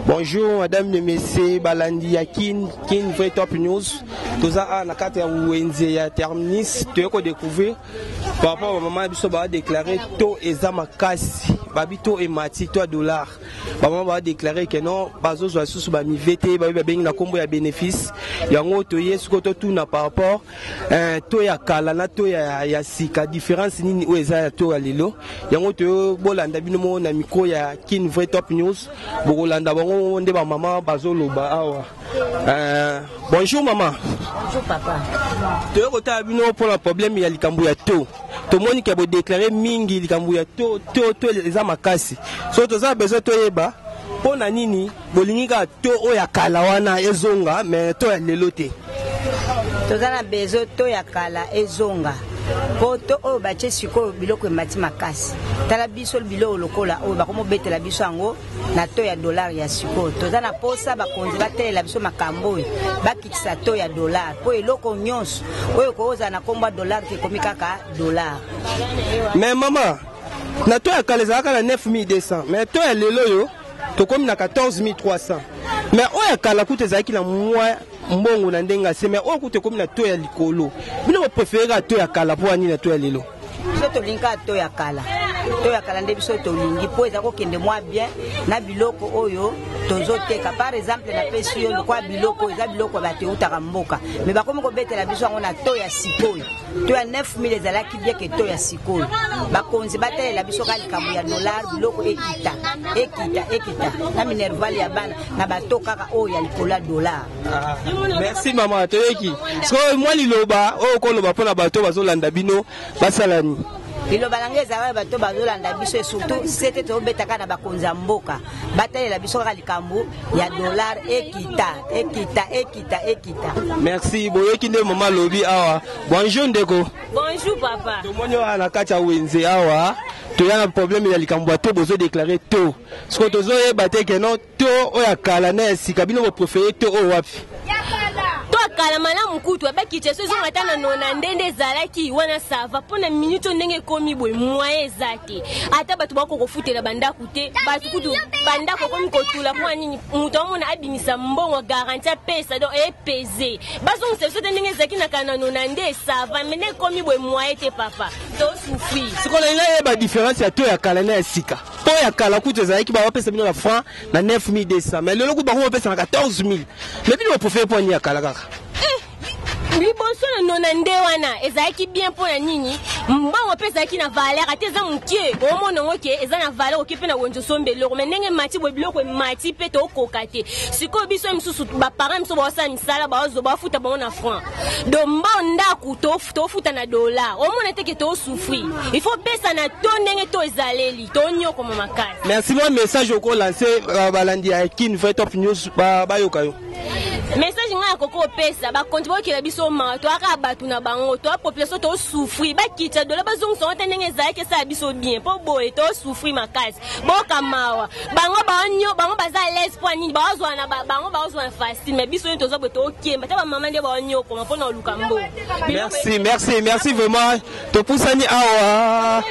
Bonjour madame et messieurs, balandi ya Kin, Kin vrai top news. Toza awa na kati ya wenze ya terminus, toye ko découvrir par rapport ba maman biso ba déclarer taux eza makasi, babi taux emati taux ya dollar. Ba maman ba déclarer que non bazozwa lisusu ba mive te, babi babengi na kombo ya bénéfice. Yango toye siko totuna par rapport taux ya kala na taux ya sika, différence nini oyo eza ya taux ya lelo. Yango toyo bolanda bino moko na micro ya Kin vrai top news, bokolanda bango nde ba mama bazoloba awa. Bonjour mama. Bonjour papa. Toyo kotala bino mpona problème ya likambo ya taux. Tomoni ke bodéclarer mingi likambo ya taux, taux, taux eza makasi. So toza besoin toyeba mpona nini bolingi kaka taux oyo ya kala wana ezonga mais taux ya lelo te. Toza na besoin taux ya kala ezonga po taux oyo batie sikoyo biloko emati makasi. Tala biso biloko lokola oyo bakomobetela biso yango na taux ya dollar ya sikoyo. Toza na posa bakonzi batelela biso makambo oyo, bakitisa taux ya dollar po eloko nyonso oyo kozala na kombo ya dollar te ekomi kaka dollar. Mais mama, na taux ya kala ezalaka na 9200, mais taux ya lelo oyo tokomi na 14300. Mais oyo ya kala kutu ezalaki na mwa mbongo na ndenge ase, mais oyo kutu ekomi na taux ya likolo. Bino bopréféré kaka taux ya kala mpo nini na taux ya lelo? Biso tolingi kaka taux ya kala, taux ya kala nde biso tolingi mpo eza kokende mwa bien na biloko oyo tozoteka. Par exemple napesi yo lokola biloko eza biloko ya bato eutaka mboka, mais bakomi kobetela biso yango na taux ya sikoyo. Taux ya 9000 ezalaki bien ke taux ya sikoyo. Bakonzi batalela biso kaka likambo ya dollar, biloko ekita ekita ekita na minerval ya bana na bato kaka oyo ya likolo ya dollar. Merci mama, toyoki. Sikoyo mwa liloba oyo okoloba mpona bato bazolanda bino basala nini? Liloba na ngai ezalaka bato bazolanda biso, et surtout sete tobetaka na bakonzi ya mboka batalela biso kaka likambo ya dollar ekita ekita ekita ekita. Merci, boyoki nde mama alobi awa. Bonjour ndeko. Bonjour papa. Tomoni awa na kati ya wenze awa toya na problème ya likambo ya taux, bozodéclarer taux. Sikoyo tozoyeba te ke non taux oyo ya kala na ya sika, bino bopréféré taux oyo wapi? To akala malamu kutu abakitisa so ezonga ata na nona ndende ezalaki wana, ça va. Mpo na minute oyo ndenge ekomi boye, moyen eza te, ata bato bakoka kofutela bandako te. Bato kutu bandako ekomi kotula. Mpo nini moto amona abimisa mbongo garantie apesa? Donc epese, bazongisa biso te ndenge ezalaki na kala na nona nde ça va, mais nde ekomi boye, moyen te papa, tosouffrir. Sikoyo nalingi nayeba différence ya taux ya kala na ya sika. Mpo ya kala kutu ezalaki bapesa bino na franc na 9200, mais lelo kutu bango bapesa na 14000, mais bino bopréféré mpo nini ya kala kaka? Liboso na nona nde wana ezalaki bien. Mpo na nini? Mbongo mpe ezalaki na valeur, ata eza moke, omona yango ke eza na valeur, oke mpe na wenze osomba eloko. Mais ndenge emati boye, biloko emati mpe tokoka te. Sikoyo biso misusu, baparent miso baosala misala, baozo bafuta bango na franc, donc mbao ndako tofuta na dollar, omona te ke tosouffrir. Il faut pesa na to ndenge to ezaleli, tonyokoma makasi. Merci. Mwa message okolancer balandi ya Kin vrai top news bayoka yo. Message ngai akoki kopesa bakonti, bokela biso mawa, toyaka bato na bango, toya population, tosouffrir. Bakitisa dola, bazongisa ngo te ndenge ezalaki, esala biso bien, mpo boye tosouffrir makasi. Boka mawa, bango baonyo bango baza à l'aise. Mpo nini baozwa na bango, baozwa na facile, mais biso nini toza boye, tokemba te. Bamama nde baonyokoma mpona koluka mbongo. Merci, merci, merci vraiment. Topusani awa,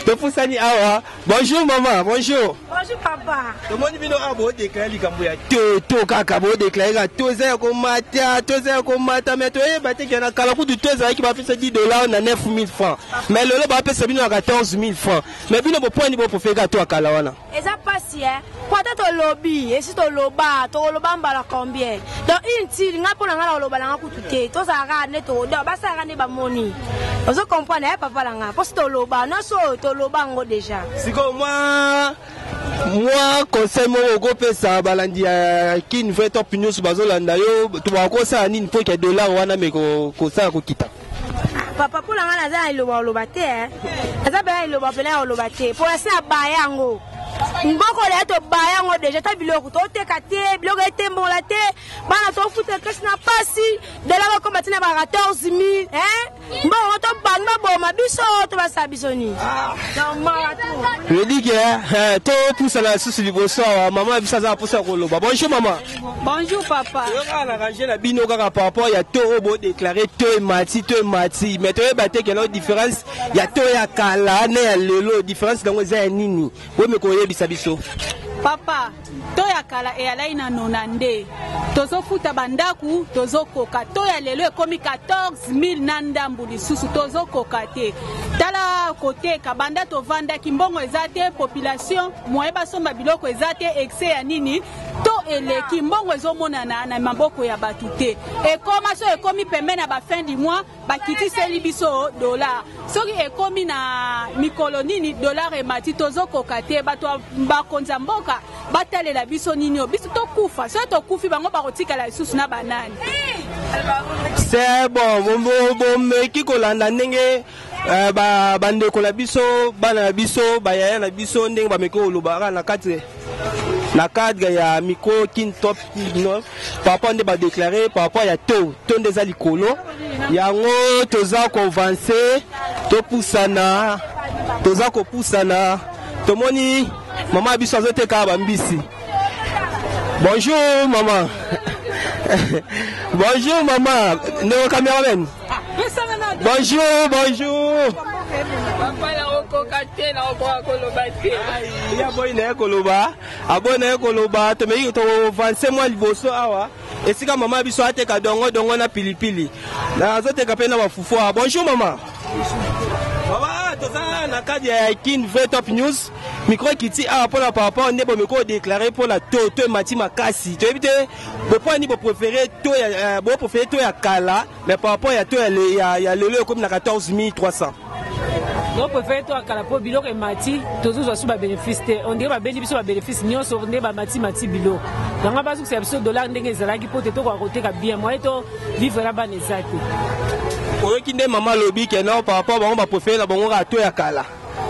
topusani awa. Bonjour mama, bonjour. Bonjour papa. Tomoni bino awa bodéclarer likambo ya taux, taux kaka bodéclarer kaka taux eza ya komata, taux eza ya komata, mais toyeba te ke na kala kutu taux ezalaki bapesa 10 $ na 9000 francs, mais lelo bapesa bino na 14000 francs, mais bino bopwani bopréféré kaka taux ya kala wana? Eza pasi e, po ata tolobi esi toloba, tokoloba mbala combien? Donc inutile. Ngai mpo na ngai na koloba nanga kutu te, tozalaka kaka nde donc basalaka nde bamoni. Ozo comprendre ya papa na ngai? Mposi toloba nyonso oyo toloba yango déjà. Sikoyo mwa conseil moko okopesa balandi ya Kin vrai top news bazolanda yo, bakosala nini mpo ke dollar wana me kosala kokita? Papa, mpo na ngai naza na liloba koloba te, naza mpenza liloba mpena ya koloba te, mpo nasi na baya yango mboko leya, tobaya yango déjà. Ta biloko toteka te, biloko etembola te, bana tofuta kasi na pasi. Dola bakoma ntina ba 14 000, mbongo tobandi baboma biso to basala biso nini? Je dis que topusana lisusu liboso awa, mama biso aza na mposa ya koloba. Bonjour mama. Bonjour papa. Toyokaka na range na bino kaka par rapport ya taux oyo bodéclarer, taux emati, taux emati, mais toyeba te kena différence ya taux ya kala na ya lelo, différence nango eza ya nini? Bomi koyebisa biso. Papa, to ya kala eyalaki na 92 tozofuta bandako tozokoka to ya lelo ekomi 14000 na ndambu lisusu tozokoka te. Tala koteka banda tovandaki mbongo eza te, population moye basomba biloko eza te, excès ya nini to eleki mbongo ezomonana na maboko ya bato te. Ekoma so ekomi pembeni na ba fin du mois bakitiseli biso dollar, soki ekomi na mikolo nini dollar emati, tozokoka te. Bato bakonzi ya mboka batalela biso nini oyo biso tokufa, soki tokufi bango bakotikala lisusu na banani. C'est bon, bomeki kolanda ndenge bandeko na biso, bana na biso, bayaya na biso, ndenge bameki koloba kaka na kati na cadre ya micro Kin Top no, par rapport nde badéclaré par rapport ya taux to nde eza likolo yango. Toza koavancer, topusana, toza kopusana. Tomoni mama ya biso azoteka bambisi. Bonjour mama, bonjour mama. Ndeko cameraman, bonjour, bonjour. Papa, nakokoka te, nakokoka koloba te. Ye aboyi na ye koloba, aboyi na ye koloba. Tomeki toavancer mwa liboso awa, esika mama ya biso ateka dongo dongo na pilipili, azoteka mpe na bafufu awa. Bonjour mama. Mama, toza na kati ya Kin Vrai Top News. Micro ekiti awa mpona par rapport nde bomeki odéclarer mpona taux emati makasi. Toyebi te boponi bopréféré taux ya bopréféré taux ya kala, mais par rapport ya taux ya lelo ekomi na 14 300. Topréféré taux ya kala mpo biloko emati, tozozwa su babénéfice te. On dirait babendi biso babénéfice nyonso nde bamati biloko yango. Bazokisa biso dollar ndenge ezalaki mpo te tokoka koteka bien, moye to vivre na bana eza te. Oyoki nde mama alobi ke non, par rapport bango bapréféré na bango kaka taux ya kala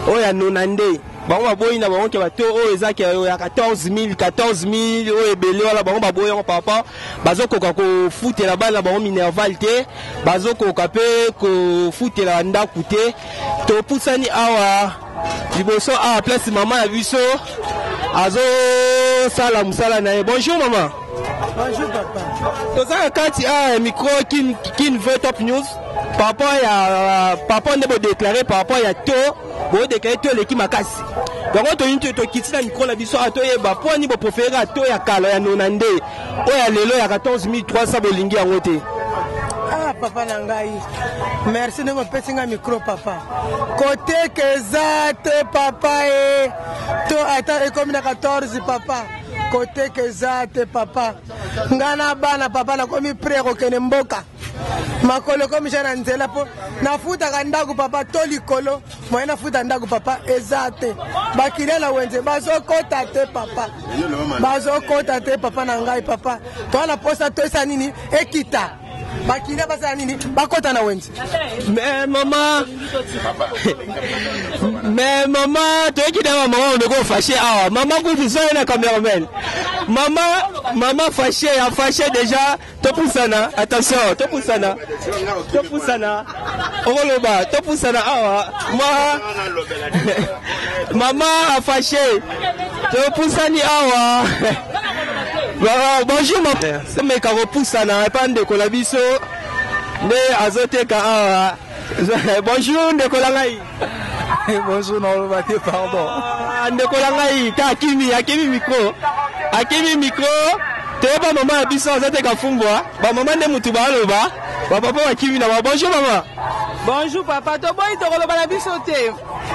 oyo ya nona nde bango baboyi na bango ke bataux oyo eza ke ya 14 000, 14 000 oyo ebele wana, bango baboyi yango par rapport bazokoka kofutela bana na bango minerval te, bazokoka mpe kofutela ndako te. Topusani awa liboso awa, place mama ya biso azosala mosala na ye. Bonjour mama. Bonjour papa. Toza na kati awa ya micro Kin Vrai Top News par rapport nde bodéclaré par rapport ya taux, bodéclaré taux eleki makasi. Yango toyini tokiti na micro na biso awa, toyeba mpo ani bopréféré taux ya kala ya nona nde oyo ya lelo ya 14 300 bolingi yango te. Ah papa na ngai, merci ndenge opesi ngai micro papa. Koteka eza te papa e to ata ekomi na 14 papa, koteka eza te papa. Ngai na bana papa, nakomi prêt kokende mboka, makolo ekomi ja na nzela mpo nafutaka ndako papa to likolo, moye nafuta ndako papa eza te. Bakiliya na wenze bazokota te papa, bazokota te papa na ngai papa. Toa na posa to esa nini ekita, bakiliya basala nini, bakota na wenze. Mais mama, mais mama, toyoki na mama ondeko fâché awa. Mama kutu so ye na cameraman, mama, mama fâché, afâché déjà. Topusana, attention, topusana, topusana, okoloba, topusana awa. Ma mama afâché, topusani awa. Bonjour ma, semeka kopusana epa ndeko na biso nde azoteka awa. Bonjour ndeko na ngai. Bonjour, naloba te, pardon. Ah, ndeko na ngai ta akimi, akimi micro, akimi micro. Toyeba mama ya biso azoteka fumbwa. Bamama nde mutu baloba, bapapa bakimi na ba. Bonjour mama. Bonjour papa, toboyi, tokoloba na biso te.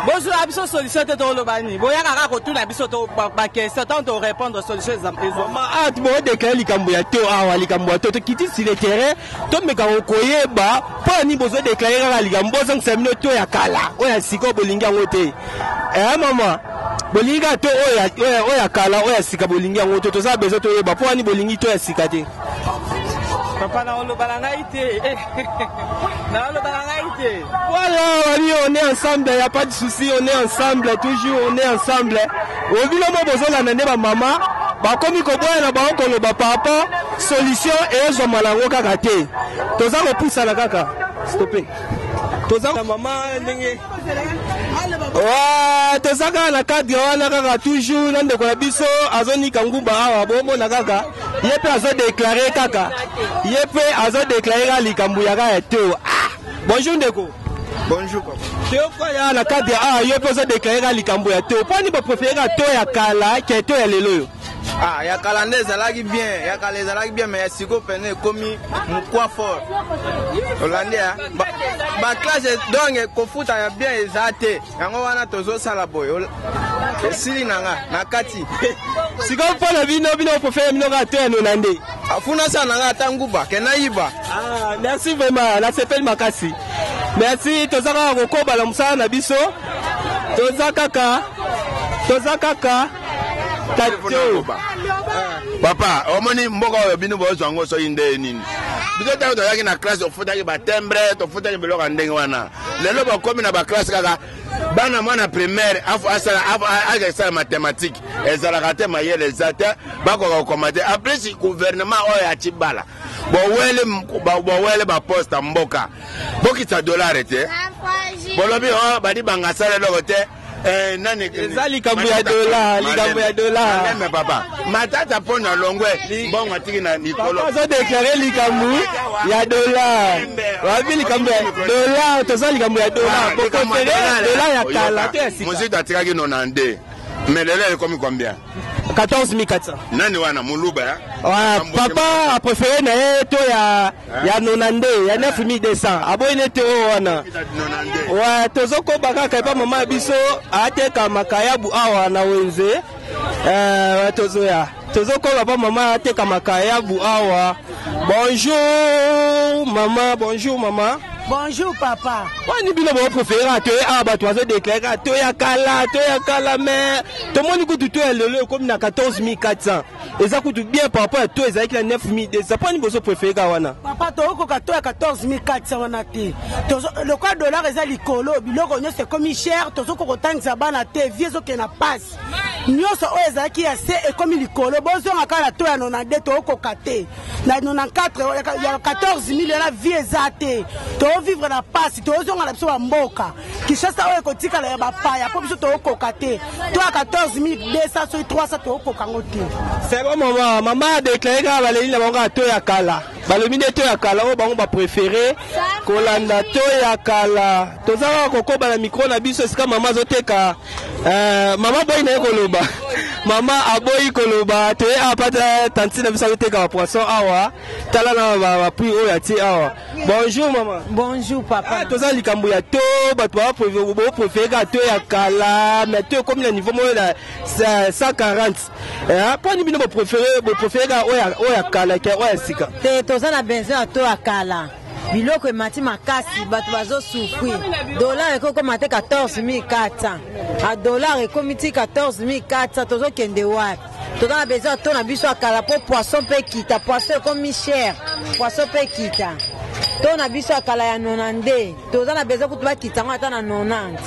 Bozwela biso solution te, tokoloba nini? Boyaka kaka kotuna biso baquestion, ntango torépondre, solution ezwa. Ma a bodéclarer likambo ya taux awa, likambo ya taux, tokiti sur le terrain, tomeka koyeba mpo ya nini bozodéclarer kaka likambo bozongisa bino taux ya kala, oyo ya sika bolingi yango te. Eh mama, bolingi kaka taux oyo ya kala, oyo ya sika bolingi yango te. Toza besoin toyeba mpo wani bolingi taux ya sika te. Papa, naoloba na ngai te, naoloba na ngai te. Voilà, wali, on est ensemble, y a pas de souci, on est ensemble, toujours on est ensemble. Obino mo bozolanda nde bamama bakomi koboya na bango koloba par rapport solution ezwama nango kaka te. Toza kopusana kaka, stope. Toza na mama ndenge toza kaka na cadre wana kaka, toujours na ndeko na biso azonika ngumba awa. Bomona kaka ye mpe azodéclarer kaka, ye mpe azodéclarer kaka likambo ya kaka ya taux. Ah, bonjour ndeko. Bonjour papa. Toyokoya na cadre a yo mpe ozodeklare ka likambo ya to mpo nini boprefere ka to ya kala ke to ya lelo oyo? Ah, ya kala nde ezalaki bien, ya kala ezalaki bien, mais ya sikoyo pene ekomi mokwa fort. Olandi ya baklasse donc kofuta ya bien eza te, yango wana tozosala boye, esili na nga na kati. Sikoyo mpo na bino, bino boprefere bino kaka to ya nona nde? Afuna sala na nga ata nguba ke nayiba. Ah, merci vraiment, nasepeli makasi. Merci, toza kaka kokoba na mosala na biso, toza kaka toza kaka tato. Papa, omoni mboka oyo bino bozwa yango soki nde nini? Biso ntango tozalaki na classe, tofutaki batimbre, tofutaki biloko ya ndenge wana. Lelo bakomi na baklasse kaka bana mwana primaire asala akesala mathématique ezalaka te, mayele eza te, bakoka kokoma te. En plus gouvernement oyo ya Tshibala, bowele bowele baposte ya mboka, bokitisa dollar te, bolobi o badi bangasala eloko te. Eh, nani eza likambo ya dola, likambo ya dola. Maleme papa, Matata mpo na longwe mbongo atiki na likolo. Papa azodeklare likambo ya dola, wabi likambo ya dola, toza likambo ya dola, boprefere dola ya kala to ya sika? Mozito atikaki 92, mais lelo ekomi combien? 14400. Nani wana moluba ya? Papa aprefere na ye to ya ya 92, ya 9200, aboyi nete oyo wana wa. Tozokoba kaka epa mama ya biso ateka makayabu awa na wenze. Tozoya, tozokoba pa mama ateka makayabu awa. Bonjour mama, bonjour mama. Bonjour papa. Wani bino boprefere to ye awa, bato bazodeklare to ya kala, to ya kala, mais tomoni kutu to ya lelo ekomi na 14400, eza kutu bien par rapport ya to ezalaki na 9200. Mpo nini bozoprefere kaka wana? Papa, tokokoka to ya 14400 wana te. Lokola dollar eza likolo, biloko nyonso ekomi cher, tozokoka kotangisa bana te, vie ezokende na pasi. Nyonso oyo ezalaki ya se ekomi likolo. Bozonga kaka na to ya 92, tokokoka te na 94 ya 14 000 wana, vie eza te, tozovivre na pasi. Tozonga na biso bamboka Kinshasa oyo ekotikala ya bapaya, mpo biso tokokoka te to ya 14200 soki 300, tokokoka yango te. C'est bon mama, mama adeklare kaka baleli na bango kaka to ya kala, balobi nde to ya kala oyo bango bapréféré kolanda to ya kala. Toza kaka kokoba na micro na biso esika mama azoteka. Mama aboyi na ye koloba, mama aboyi koloba. Toye awa pata tantine na biso azoteka bapoisson awa, tala na baprix oyo atie awa. Bonjour mama. Bonjour papa. Ah, toza likambo ya to, bato bapréféré kaka to ya kala, mais to ekomi na niveau moko na 140. Mpo nini bino bopréféré kaka oyo ya kala ke oyo ya sika? Te, toza na besoin ya to ya kala. Biloko emati makasi, bato bazosouffrir. Dollar ekokoma te 14400, a dollar ekomi ti 14400, tozokende wapi? Toza na besoin ya to na biso ya kala mpo poisson mpe ekita, poisson ekomi cher, poisson mpe ekita. To na biso ya kala ya 92, toza na besoin kutu bakita yango ata na 90.